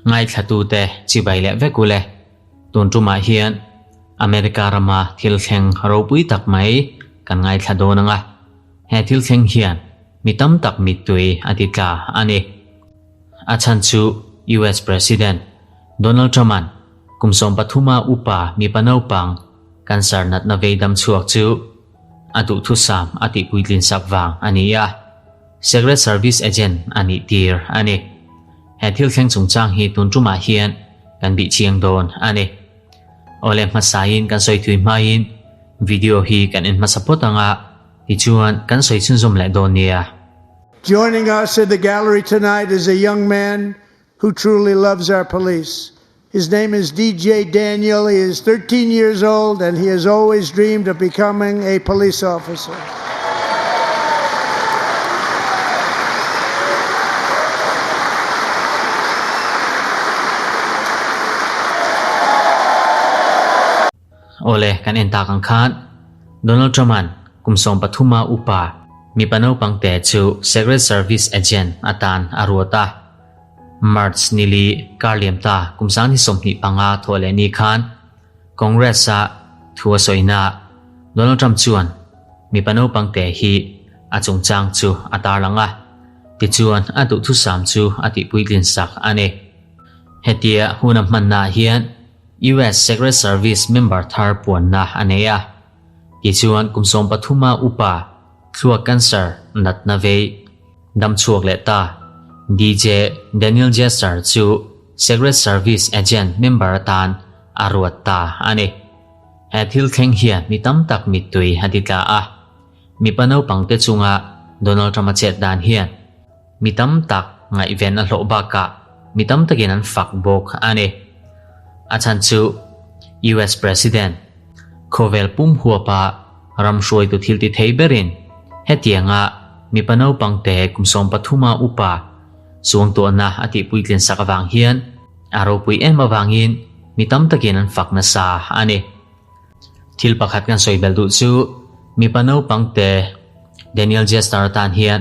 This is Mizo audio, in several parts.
Ngaithlatute chibai leh vek ule. Tun tumah hian America rama thil thleng ropui tak mai kan ngaithla dawn ang a. He thil thleng hian mi tam tak mittui a ti tla a ni. A chhan chu US President Donald Trump-a'n kum 13-a upa mipa naupang cancer natna vei dam chhuak chu a duhthusam a tihpuitlin sak vang a ni a, Secret Service agent a nih tir a ni. He thil thleng chungchang hi tun tumah hian kan bih chiang dawn a ni. Awle hmasain kan sawi thui hmain video hi kan en hmasa phawt ang a, tichuan kan sawi chhunzawm leh dawn nia. Joining us in the gallery tonight is a young man who truly loves our police. His name is DJ Daniel. He is 13 years old and he has always dreamed of becoming a police officer. Awle, kan en tak ang khan Donald Trump-a'n kum 13-a upa mipa naupang te chu Secret Service agent atan a ruat a. March nili kar liam ta kum 2025 thawh leh ni khan Congress-a thu a sawina Donald Trump chuan mipa naupang te hi a chungchang chu a tarlang a, tichuan a duhthusam chu a tihpuitlin sak a ni. Hetia hun a hmannaah hian US Secret Service member thar puanna a nei a, tichuan kum 13-a upa thluak cancer natna vei dam chhuak leh ta DJ Daniel Jester chu Secret Service agent member atan a ruat ta a ni. He thil thleng hian mi tam tak mittui a ti tla a, mipa naupangte chunga Donald Trump-a chet dan hian mi tam tak ngaihven a hlawh bakah mi tam takin an fak bawk a ni. A chhan chu US President khawvel pum huapa ram hruaitu thil ti thei berin hetianga mipa naupangte kum 13-a upa suangtuahna a tihpuitlin sak avang hian a ropui em avangin mi tam takin an fak nasa a ni. Thil pakhat kan sawi bel duh chu mipa naupangte Daniel Jester atan hian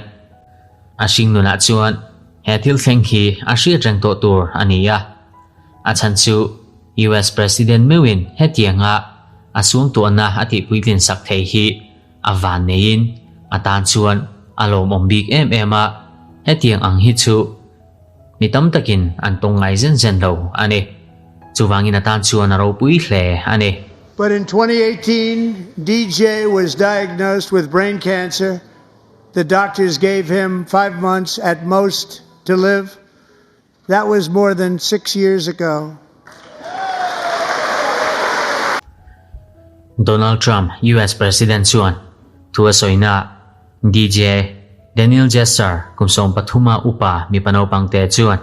a hring nunah chuan he thil thleng hi a hriat reng tawh tur a ni a. A chhan chu US President meuhin hetianga a suangtuahna a tihpuitlin sak thei hi a van neiin a tan chuan a lawmawm bik em em a, hetiang ang hi chu mi tam takin an tawng ngai zen zen lo a ni. Chuvangin a tan chuan a ropui hle a ni. But in 2018, DJ was diagnosed with brain cancer. The doctors gave him 5 months at most to live. That was more than 6 years ago. Donald Trump, US President chuan thu a sawina DJ Daniel Jester kum 13-a upa mipa naupangte chuan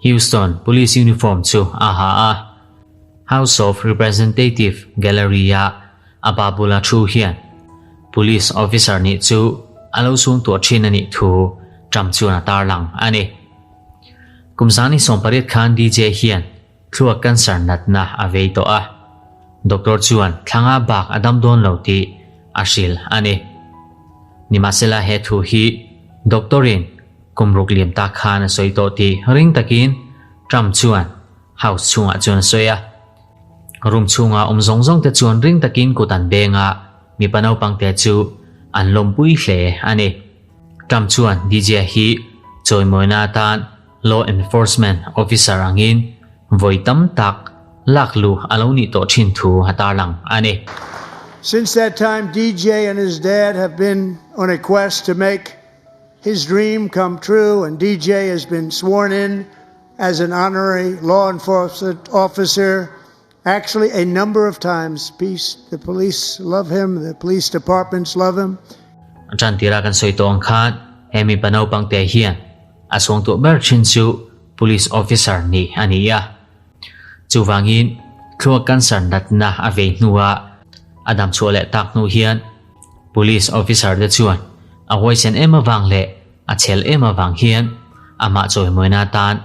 Houston Police uniform chu a ha a. House of Representative Gallery-a a pa bula thu hian Police officer nih chu a lo chhung tuah thin a nih thu Trump chuan a tarlang a ni. Kum 2018 khan DJ hian thluak cancer natna a vei tawh a. Doctor chuan thlanga bak a dam dawn lo tih a hrilh a ni. Nimahsela he thu hi doctor-in kum ruk liam tak khan a sawi tawh tih ring takin Trump chuan House chhungah chuan a sawi a. Room chhunga awm zawng zawng te chuan ring takin kut an beng a, mipa naupangte chu an lawmpui hle a ni. Trump chuan DJ hi chawimawina atan law enforcement officer angin vawi tam tak lak luh a lo nih tawh thin thu a tarlang a ni. Since that time, DJ and his dad have been on a quest to make his dream come true, and DJ has been sworn in as an honorary law enforcement officer actually a number of times. Peace, the police love him, the police departments love him. Tan tira kan sawi tawh ang khan he mipa naupangte hian a chhuang tuah ber thin chu police officer ni a ni a. Chuvangin thluak cancer natna a vei hnuah a dam chhuah leh tak hnu hian police officer te chuan a huaisen em avang leh a chhel em avang hian amah chawimawina atan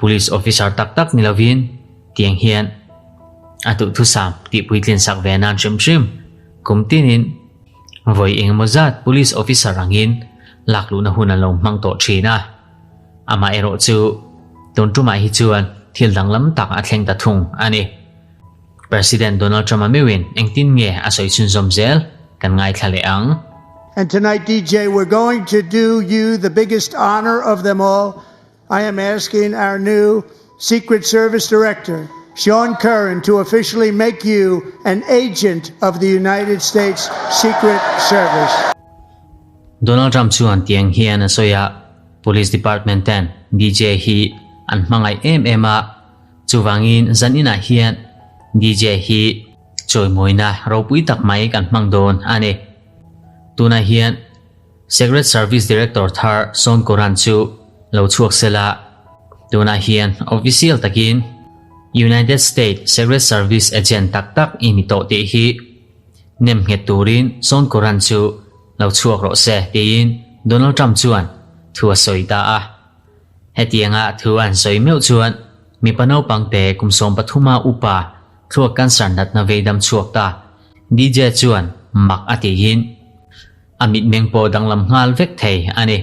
police officer tak tak ni lovin tiang hian a duhthusam tihpuitlin sak ve nan hrim hrim kum tinin vawi engemaw zat police officer angin lak luhna hun an lo hmang tawh thin a. Amaherawhchu, tun tumah hi chuan thil danglam tak a thleng ta thung a ni. President Donald Trump-a meuhin engtin nge a sawi chhunzawm zel kan ngaithla leh ang. And tonight DJ we're going to do you the biggest honor of them all. I am asking our new Secret Service Director, Sean Curran, to officially make you an agent of the United States Secret Service. Donald Trump chuan tiang hian a sawi a, Police Department ten DJ hi an hmangaih em em a, Chuvangin zaninah hian DJ hi chawimawina ropui tak mai kan hmang dawn a ni. Tunah hian Secret Service Director thar Sean Curran chu lo chhuak sela, tunah hian official takin United States Secret Service agent tak tak i ni tawh tih hi nem nghet turin Sean Curran chu lo chhuak rawh se tiin Donald Trump chuan thu a sawi ta a. Hetianga thu an sawi meuh chuan mipa naupangte kum 13 a upa thluak cancer natna veidam chhuak ta. DJ chuan mak a tiin a mitmeng pawh danglam nghal vek thei a ni.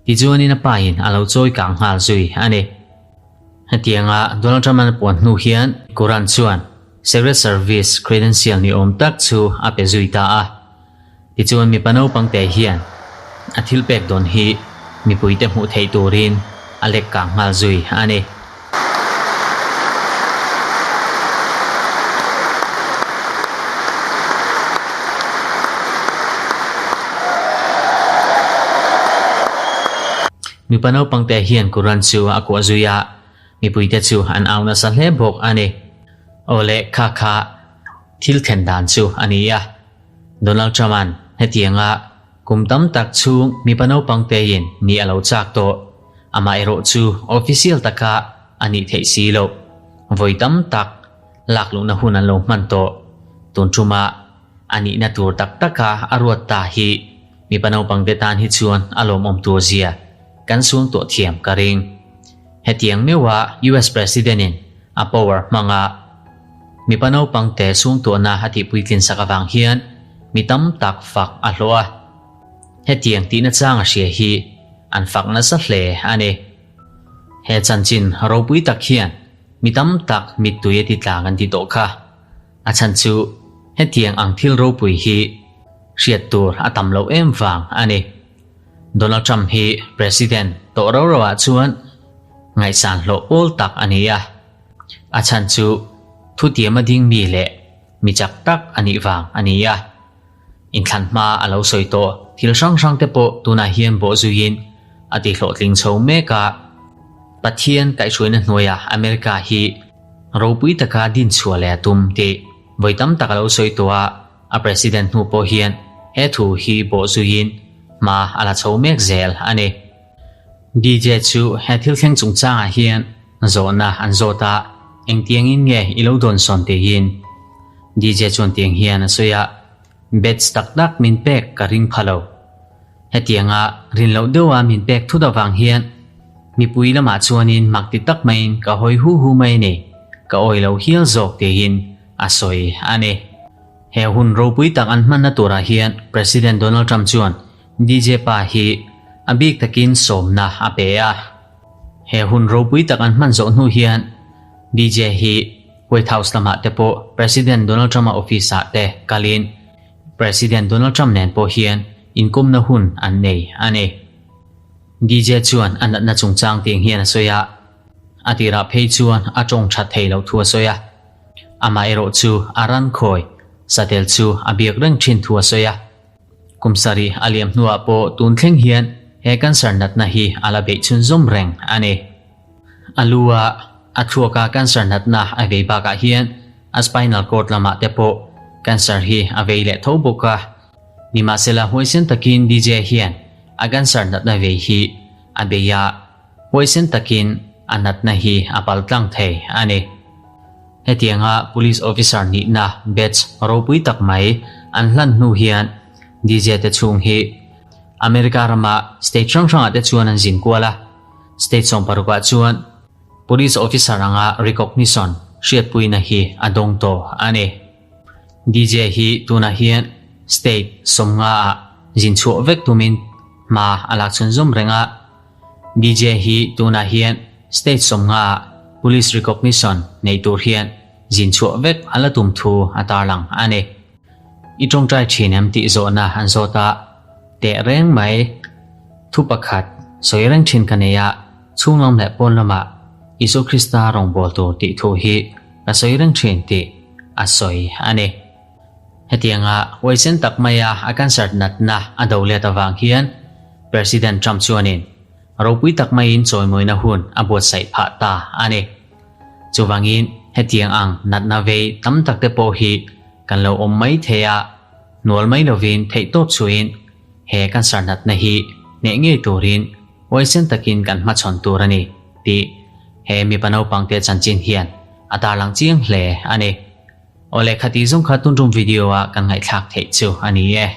Tichuanin a pain a lo chawi kang nghal zui a ni. Hetianga Donald Trump-an a puan hnu hian Curran chuan Secret Service credential ni awm tak chu a pe zui ta a. Tichuan mipa naupangte hian a thil pek dawn hi mipuite hmuh theih turin a lek kang nghal zui a ni. Mipa naupangte hian Quran chu a kuah zui a, mipuite chu an au nasa hle bawk a ni. Awle kha kha thil thlen dan chu a ni a. Donald Trump-a'n hetianga kum tam tak chhung mipa naupang tein ni a lo chak tawh. Amaherawh chu official taka a nih theih si loh. Vawi tam tak lak luhna hun an lo hman tawh. Tun ṭuma a nihna tur tak taka a ruat ta hi mipa naupangte tan hi chuan a lawmawm tur zia kan suangtuah thiam ka ring. Hetiang meuha US President-in a power hmanga Mipa naupangte sungtuahna a tihpuitlin sak avang hian mi tam tak fak a hlawh a. Hetiang tihna chang a hria hi an fak nasa hle a ni. He chanchin ropui tak hian mi tam tak mittui a ti tlang an ti tawh kha. A chhan chu hetiang ang thil ropui hi hriat tur a tam loh em vang a ni. Donald Trump hi President tawh ro ro ah chuan ngaihsan hlawh pawl tak a ni a. A chhan chu thutiam a ding mi leh mi chak tak a nih vang a ni a. Inthlan hma a lo sawi tawh thil hrang hrang te pawh tunah hian bawh zuiin a ti hlawhtling chho mek a. Pathian kaihhruaina hnuaiah America hi ropui taka din chhuah leh a tum tih vawi tam tak a lo sawi tawh a, a President hnu pawh hian he thu hi bawh zuiin hma a la chho mek zel a ni. DJ chu he thil thleng chungchangah hian zawhna an zawt a, engtiangin nge i lo dawn sawn tiin. DJ chuan tiang hian a sawi a, Bets tak tak min pek ka ring pha lo. Hetianga rin loh deuha min pek thut avang hian mipui lamah chuanin mak ti tak maiin ka hawi hu hu mai a ni, ka awi lo hial zawk tiin a sawi a ni. He hun ropui tak an hmanna turah hian President Donald Trump chuan DJ pa hi a bik takin sawmna a pe a. He hun ropui tak an hman zawh hnu hian DJ hi White House lamah te pawh President Donald Trump-a office-ah te kalin President Donald Trump nen pawh hian inkawmna hun an nei a ni. DJ chuan a natna chungchang tiang hian a sawi a, a tirah phei chuan a tawng that thei loh thu a sawi a. Amaherawh chu a ran khawi satel chu a biak reng thin thu a sawi a. Kum sarih a liam hnuah pawh tun thleng hian he cancer natna hi a la beih chhunzawm reng a ni. A lu a a thluaka cancer natna a vei bakah hian a spinal cord lamah te pawh cancer hi a vei leh tho bawk a. Nimahsela huaisen takin DJ hian a cancer natna vei hi a bei a, huaisen takin a natna hi a paltlang thei a ni. Hetianga Police Officer nihna badge ropui tak mai an hlan hnu hian DJ te chhung hi America rama state hrang hrangah te chuan an zin kual a, state 16 ah chuan Police Officer anga recognition hriatpuina hi a dawng tawh a ni. DJ hi tunah hian state 50 ah zin chhuah vek tumin hma a lak chhunzawm reng a. DJ hi tunah hian state 50 ah police recognition nei tur hian zin chhuah vek a la tum thu a tarlang a ni. I tawngtai thin em tih zawhna an zawt a, teh reng mai. Thu pakhat sawi reng thin ka nei a, chhunglam leh pawn lamah Isua Krista rawngbâwl tur tih thu hi ka sawi reng thin tih a sawi a ni. Hetianga huaisen tak maia a cancer natna a do let avang hian President Trump chuanin ropui tak maiin chawimawina hun a buatsaih phah ta a ni. Chuvangin hetiang ang natna vei tam tak te pawh hi kan lo awm mai thei a, hnual mai lovin theihtawp chhuiin he cancer natna hi hneh ngei turin huaisen takin kan hmachhawn tur a ni tih he mipa naupangte chanchin hian a tarlang chiang hle a ni. Awle khati zawng kha tuntum video a kan ngaihthlak theih chu a ni e.